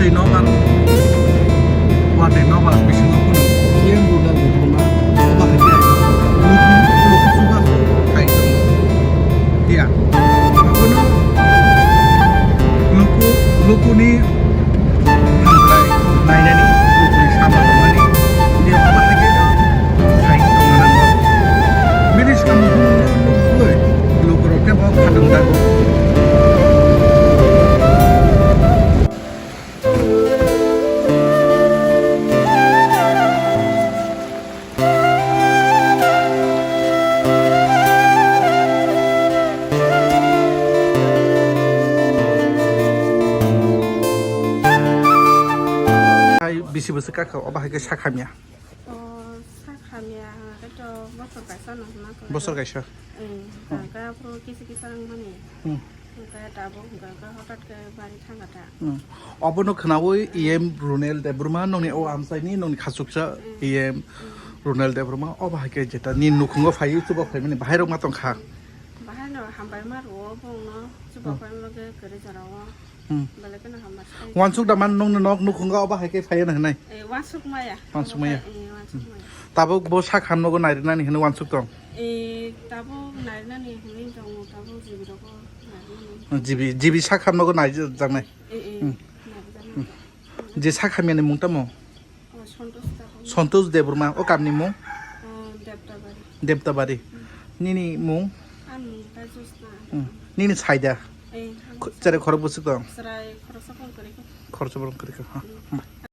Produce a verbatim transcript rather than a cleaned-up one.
Tei nobar, watwi nobar bisingo kunu M Rural Debbarma bahai khe luku, luku chubachu khai tongo. Phiya abono luku, lukuni hamkrai nainani, lukuni sama tongmani, phiya bahai khe khai tongna nango. Bini samung phunukno nukgwi lukurok khe bo khatungjago. Hai bisi bwswk kakha, obo hai khe sak hamya. O, sak hamya hwnkhe to bosor kaisa no hwnna khe. Bosor kaisa? Hwnkhe aphuru kisa kisa wngmani. Hmm. Hwnkhe tabuk hwnkhe hotat khe bari thangkha ta. Hmm. Obono khwnaui E M Runel Debbarma nongni o amchaini nongni khachuksa E M Runel Debbarma obo hai khe jeta ni nukhungo phaiwi chuba phaimani bahai rok ma tongkha. Bahai no hambai ma rwo bongno chuba phaima bagwi kwrwi jorao. Hmm. Belai kheno hambai. Wansuk da man nongni nok nukhungo obo hai khe phaiya na hwnai. Eh, wansuk maya. Wansuk maya. Eh, wansuk maya. Tabuk bo sak hamnogo nairwnani hwnwi wansuk tong. Eh, tabuk nairwnani hwnwi tongo, tabuk jibi rogo nairwnani. Jibi, jibi sak hamnogo naijaknai. Eh, eh. Hmm. Naijaknai. Je sak hamyani mung tamo? Oh, Santosh Debbarma. Santosh Debbarma, o kamni mung? Oh, Debtabari. Debtabari. Hmm. Nini mung? Ani mung ta Jyotsna. Hmm. Nini saida? Eh, Kho-, chwrai khorok bwswk tong? Chwrai khoroksa phone kwrwi kho. Khoroksa phone kwrwi kho, ha. Hmm.